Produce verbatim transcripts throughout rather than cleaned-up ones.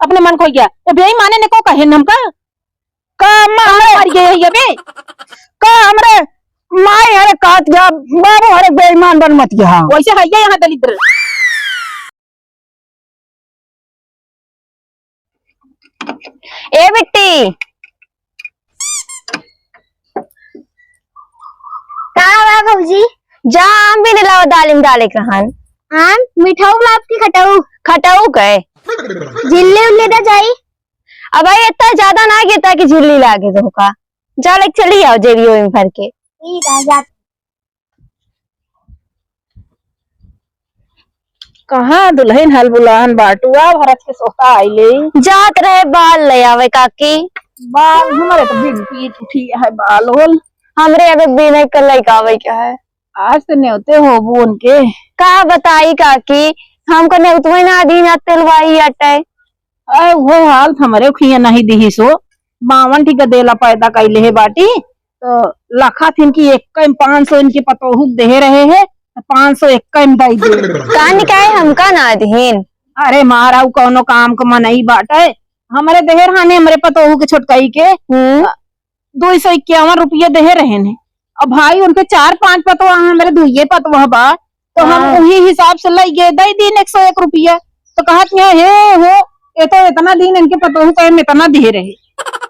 अपने मन खोइया। तो बेईमाने ने को कहे न हमका? का अम्मा हमरे मर गए है ये बे? का हमरे माई हरे कहत गया, बाबू हरे बेईमान बन मत गया। वैसे है ये यहाँ दलिद्र। ए बिट्टी, का बा भौजी? जा आम बीने लावा, दालिम डाले के रहन। आम? मिठाऊ लाव की खटाऊ? खटाऊ के? झिल्ली उल्ली दे जाई। अब भाई इतना ज्यादा ना गिरता कि झिल्ली लागे तो का। जा लेके चली आओ जेबियो में भर के। ठीक है, जा। कहाँ दुलहिन हल बुलान बाटू, आ भरत के सोता आइले। जात रहे बाल ले आवे काकी। बाल हमरे तो बिन पीट उठी है बाल होल। हमरे अबे बिने के लइका आवे के है। आज तो नेवते होबू उनके। का बताई काकी, हमको नेवतवे ना दीन आ तेलवाई अटे। अरे वो हाल त हमरे खिया नहीं दिही सो, बावन ठी गदेला पैदा कैले है बाटी, तो लखा थिन की एक कई पाँच सौ इनके पतोहू के देहे रहे है, तो पाँच सौ एक कई में दई दे। का निकाय हमका ना दिहिन? अरे मारा उ कौनो काम के मनई बाटे, हमरे देहे रहने हमरे पतोहू के छोटकाई के, हम्म। दो सौ इक्यावन रुपया देहे रहे ने। अब भाई उनके चार पांच पतवा हैं, मेरे दुइये पतवा बा, तो हम हाँ। उही हिसाब से लई गए, दई दीन एक सौ एक रुपया। तो कहत हैं, "हे हो, ये तो इतना दिन इनके पतोहू का हम इतना दे रहे।"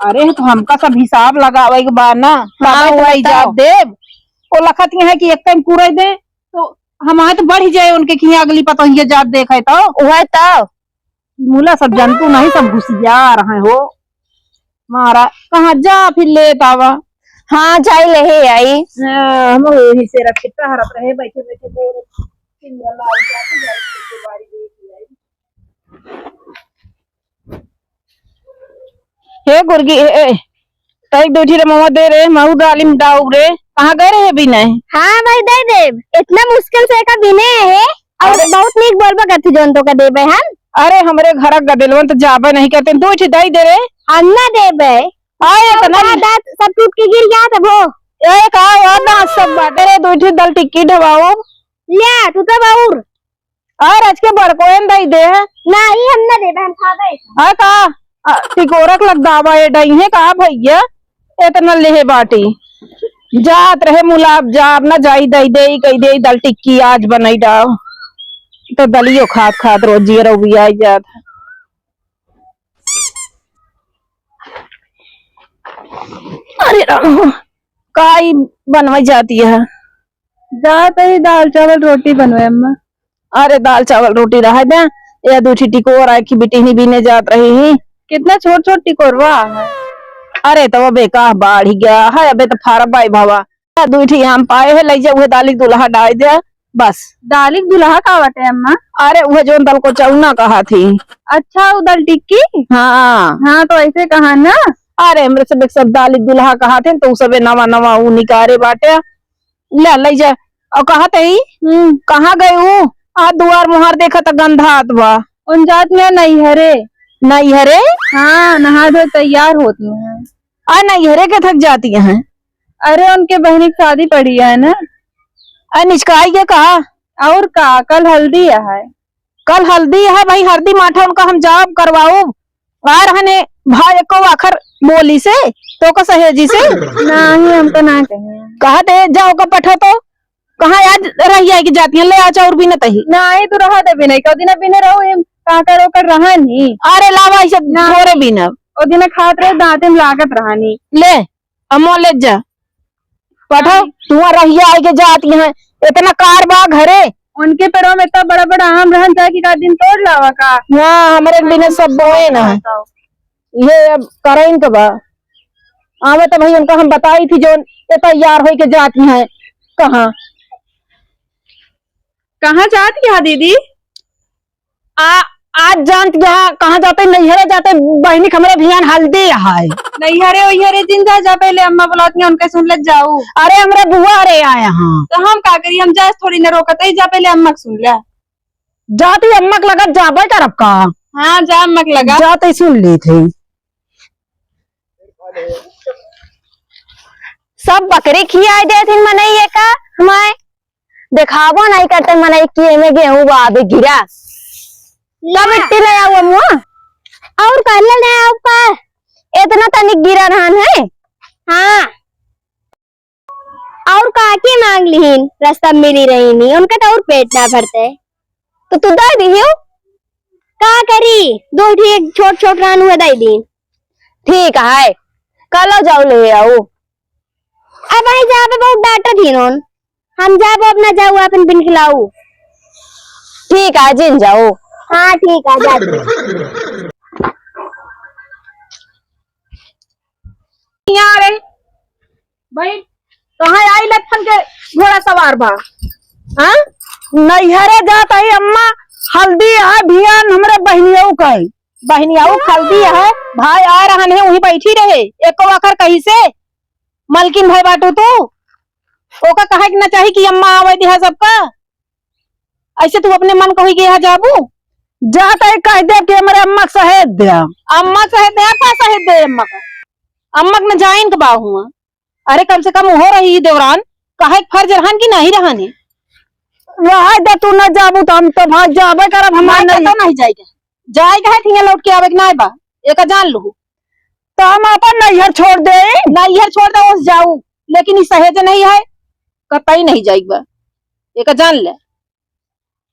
अरे, तो हमका सब हिसाब लगावे के बा ना, हाँ, तबे तो वही लई जात तो। देब। वो लखत हैं कि एक टाइम पूरे दे, तो हमारे तो बढ़ ही जाए उनके कि अगली पतोहिया जात देखे तो। वही तो। मुला सब जंतु नहीं, सब घुसियार हैं हो। मारा, कहाँ जा फिर लेत आवा। हाँ, जाई लेहे आई। हाँ, हम वही से रखे टहरत रहे, बैठे बैठे बोर। सिंगल लाग जाते, जाई खेते बाड़ी देख आई। हे गुर्गी, ए, ए, तई दो ठी रे मवा दे रे, महू दालिम डाउ रे। कहाँ गए रहे बिने? हाँ भाई, दे देब। इतना मुश्किल से एका बिने है, और अरे। बहुत नीक बोलबा करती जोन तोका देबे हम। अरे, हमरे घर का गदेलवन तो जाबे नहीं करते, दो ठी दई दे रे। हम ना देबे। आए हम इतना कहा दांत सब टूट के गिर जात अब हो। ए, का हुआ? दांत सब बाटे रे, दो ठी दल टिक्की ढवाओ। ले, तू तो बाउर। और आज के बड़कोएन दई दे। नहीं, हम ना देबे, हम खाबे। आ का? आ, टिकोरक लग दावा ए डई है का भैया? इतना लेहे बाटी। जात रहे मुलाब जाब ना जाई दई दे, कही दे दल टिक्की आज बनाई डाओ। तो दलियो खात खात रोज जियरा उबियाई जात। अरे राम, काई बनवाई जाती है? जात ही दाल चावल रोटी बनवे अम्मा। अरे दाल चावल रोटी रहे दे, ये दू ठी टिकोर आए कि बिटिहनी बीने जात रही ही। कितना छोट छोट टिकोरवा है। अरे तो अबे का बाढ़ गया है, अबे तो फारब बाई भावा। दू ठी आम पाए है, लई जा उहे दाली दुल्हा डाल दे, बस। दाली दुल्हा का बाटे अम्मा? अरे उहे जोन दल को चौना कहा थी। अच्छा, उ दल टिक्की? हाँ। हाँ, तो ऐसे कहा ना। अरे हमरे सब एक सब दाली दुल्हा कहा थे, तो उ सबे नवा नवा उ निकारे बाटे। ले, लई जा। और कहत हई, हम्म। कहाँ गए ऊ? आ दुआर मुहार देखा त गंधात बा। उन जात में नैहरे। नैहरे? हाँ, नहा धो तैयार होती हैं। आ नैहरे के थक जाती हैं। अरे, उनके बहनी की शादी पड़ी है ना। आ निचकाई के कहा? और का, कल हल्दी है। कल हल्दी है भाई, हल्दी माठा उनका हम जाब करवाउब। आ रहने भाई एको आखर बोली से, तो का सहेजी से? नहीं, हम तो ना कहे। कहा दे, जाओ का पठा तो। कहाँ आज रही है कि जाती है, ले आ चाउर बिनत ही। नहीं, तू रहा दे बिनई, कौ दिन बिने रहो, हम काकर ओकर रहा नहीं। अरे लावा, ऐसे ना। थोड़े बिनब। ओ दिन खात रहे, दांते में लागत रहा नहीं। ले, अम्मा ले जा। पठाओ, नहीं। तुआ रहिया आइके जात यहाँ, इतना कार बा घरे। उनके पेड़वा में इतना बड़ा बड़ा आम रहन था कि का दिन तोड़ लावा का? हाँ, हमरे बिना सब बोए ना। बताओ। ये अब करइन के बा। आवे तो भाई उनका हम बताई थी जो ये तैयार होइके जात यहाँ। कहाँ? कहाँ जात यहाँ दीदी? आ, आज जानत यहाँ कहाँ जाते, नैहरे जाते, बहिनी के हमरे भियान हल्दी है। नैहरे ओइहरे जिन जा, जा पहले अम्मा बुलाती हैं, उनके सुन ले जाऊ। अरे हमरे बुआ रे आए हैं। तो हम का करी, हम जा थोड़ी न रोकत है, जा पहले अम्मा के सुन ले। जाती अम्मा के लगत जाबे करब का? हाँ, जा अम्मा के लगा। जाते सुन ली थी। सब बकरी खियाए देथिन मनई का हमाए। देखाबो नहीं करते मनई कि एमे गेहूं बा, अबे गिरा। ले। तब इट्टी ले आओ मुआ। आ गिरा रहन है। हाँ। और काकी मांग लिहिन, रस्ता मिली रही नहीं, उनका तो और पेट ना भरते। तो तू दे दिहियो, का करी, दो ठीक छोट छोट रहन हुए दे दीन। ठीक है, कल जाओ ले आओ। अब आई जाबे बहुत डांटत ही नोन। हम जाबो अब ना जाऊ, अपन बिन खिलाऊ। ठीक है, जिन जाओ। हाँ, ठीक है, जाते। यहाँ रे, भाई, कहाँ आई लटफन के घोड़ा सवार बा? हाँ? नैहरे जात ही अम्मा, हल्दी है, भियान हमरे बहनियों का है। बहनियाऊ खल्दी है, भाई आ रहन है, वहीं बैठी रहे। एको आखर कहीं से मलकिन भय बाटू तू? ओका कहे के ना चाही कि अम्मा आवे दिहा सबका। ऐसे तू अपने मन को ही गया जाबू? जात ही कह दे कि हमरे अम्मा के सहेज दे। अम्मा सहेज दे, का सहेज दे अम्मा का? अम्मा के न जाइन के बा हुआ। अरे कम से कम उहो रही देवरान, कहे के फर्ज रहन कि नहीं रहन है? रहे दे, तू न जाबू तो हम तो भाई जाबे करब, हमार नहीं नहीं। कतौ नहीं जाएगा। जाए के है, हियाँ लौट के आवे के नाय बा, एका जान लू। तो हम अपन नैहर छोड़ दे। नैहर छोड़ दे, ओस जाऊ, लेकिन ई सहेज नहीं है, कतई नहीं जाए के बा, एका जान ले।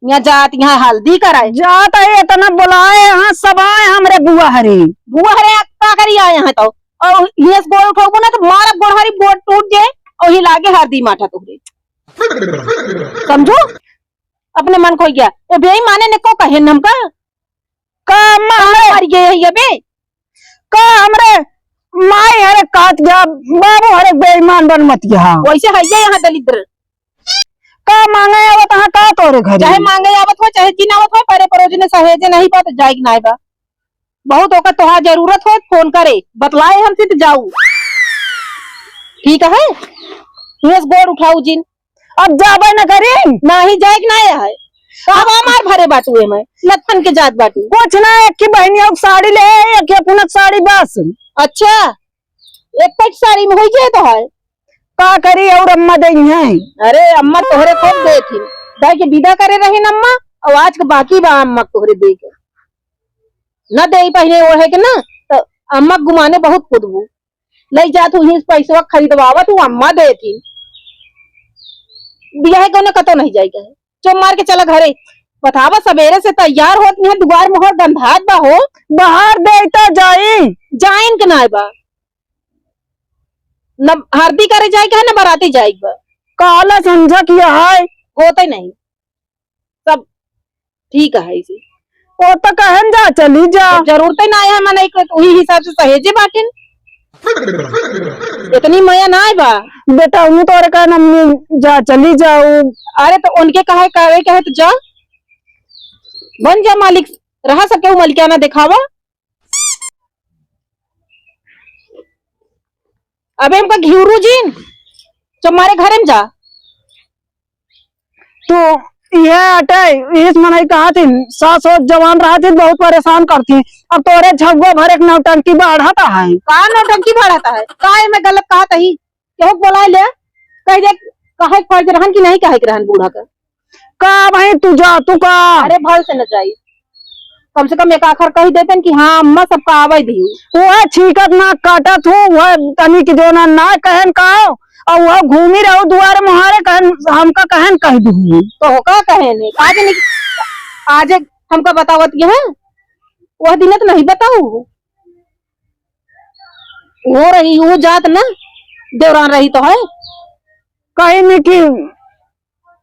यहाँ जात, यहाँ हल्दी कराए। जात है, इतना बुलाए, यहाँ सब आए, हमरे बुआ हरे। बुआ हरे, का करी आए यहाँ तो? और हियस गोड़ उठाऊ ना तो मारब गोड़ हरी, गोड़ टूट जाए और ही लागे हल्दी माठा तोहरे। समझो? अपने मन खोई गया। ए बेईमाने ने को कहे न हमका? का अम्मा का हरे? मर गए है ये बे? का हमरे माई हरे काट गया, बाबू हरे बेईमान बन मत गया। वैसे है ये यहाँ दलिद्र। का मांगे आवत हाँ का तोरे घर? चाहे मांगे आवत हो, चाहे जिन आवत हो, परे परोजने सहेजे नहीं बा, तो जाए के नाय बा। बहुत ओकर तोहार जरूरत हो, फोन करे, बतलाए हमसे तो जाऊ। ठीक है? हियस गोड़ उठाऊ जिन। अब जाबे न करी। नाही जाए के ना है। अब हमार भरे बाटू है मैं। लथन के जात बाटू। कुछ ना, एक ही बहनी एक साड़ी ले, एक ही पुनक साड़ी बस। अच्छा। एक पैक साड़ी में होई जाए तो है। का करी और अम्मा दे हैं। अरे अम्मा तोहरे खूब दे थी। दाई के विदा करे रही न अम्मा, और आज के बाकी बा अम्मा तोहरे दे के। न दे पहले ओढ़े के ना, तो अम्मा गुमाने बहुत कुदबू। लई जात हुई पैसवा खरीदवावत हूँ, अम्मा देती। बियाहे कौनो कतो नहीं जाए के है। चुप मार के चला घरे। बतावा, सबेरे से तैयार होत नहीं, दुआर मोहर गंधात बा हो। बाहर देता जाई। जाइन के नाय बा। न हरदी करे जाए के है, न बराती जाए के बा। काला संझा किया है। होते नहीं। सब ठीक है इसे। ओ तो कहन जा, चली जा। जरूरत ही ना है, मने एक वही हिसाब से सहेजे बाटिन। इतनी मया ना है बा। बेटा, उन्हें तो और कहना, "अम्मी, जा, चली जाओ।" अरे तो उनके कहे, कहे, कहे तो जा, बन जा मालिक, रहा सब केहू मलिकाना दिखावा। अबे हमका घिउरू जीन, जब मारे घरे में जा। तो यह अटे, इस मनई कहा थी, सास हो जवान रहा थी, बहुत परेशान करती। अब तोरे झगुआ भर एक नौटंकी बढ़त है। का नौटंकी बढ़त है? का एमे गलत कहा तही? केहू के बोलाए ले, कह दे, कहे के फर्ज रहन कि नहीं कहे के रहन बूढ़ा का? का भाई तू जा, तू का? अरे भल से न जाई, कम से कम एक आखर कह देतन कि हाँ अम्मा सबका आवे दी। वह छींकत नाक काटत हूँ, वह तनी की जोना ना कहन का, और वह घूमी रहो दुआरे मुहारे कहन, हमका कहन कह दू। तो का कहन है? आज नहीं, आज हमका बतावत ये है, वह दिन तो नहीं बताऊ। वो रही, वो जात ना, देवरान रही तो है। कहीं नहीं कि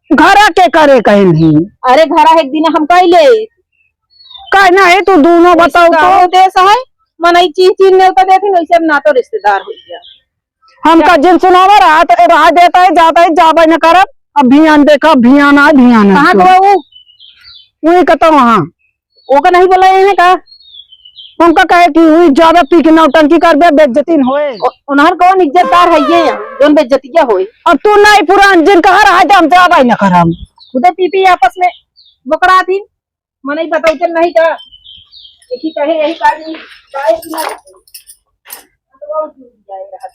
घरा के करे कहीं नहीं। अरे घरा एक दिन हम कह ले। कहीं नहीं, तू दोनों बताओ तो। गाँव देश है, मनई चीज चीज नेवता देथिन, वैसे अब ना तो रिश्तेदार हो गया। हमका जिन सुनावा रहा तो रहा देता है, जाता है, जाबे न करब। अब भियान देखा, भियान आ, भियान आ। कहाँ तो वो? वही कतो वहाँ। ओका नहीं बोला है का? उनका कहे कि हुई ज्यादा पी के नौटंकी करबे, बेइज्जती न होए। ओ-, उन्हर कौन इज्जतदार है ये यहाँ, जोन बेइज्जतिया होए? अब तू नहीं पुरान जिन कहा रहा है, हम जाबे न करम। खुदे पी पी आपस में बकड़ा थी, मनई बताओ चल नहीं का? एक ही कहे यही का जी, गाय की ना। तो वो जाए रहा।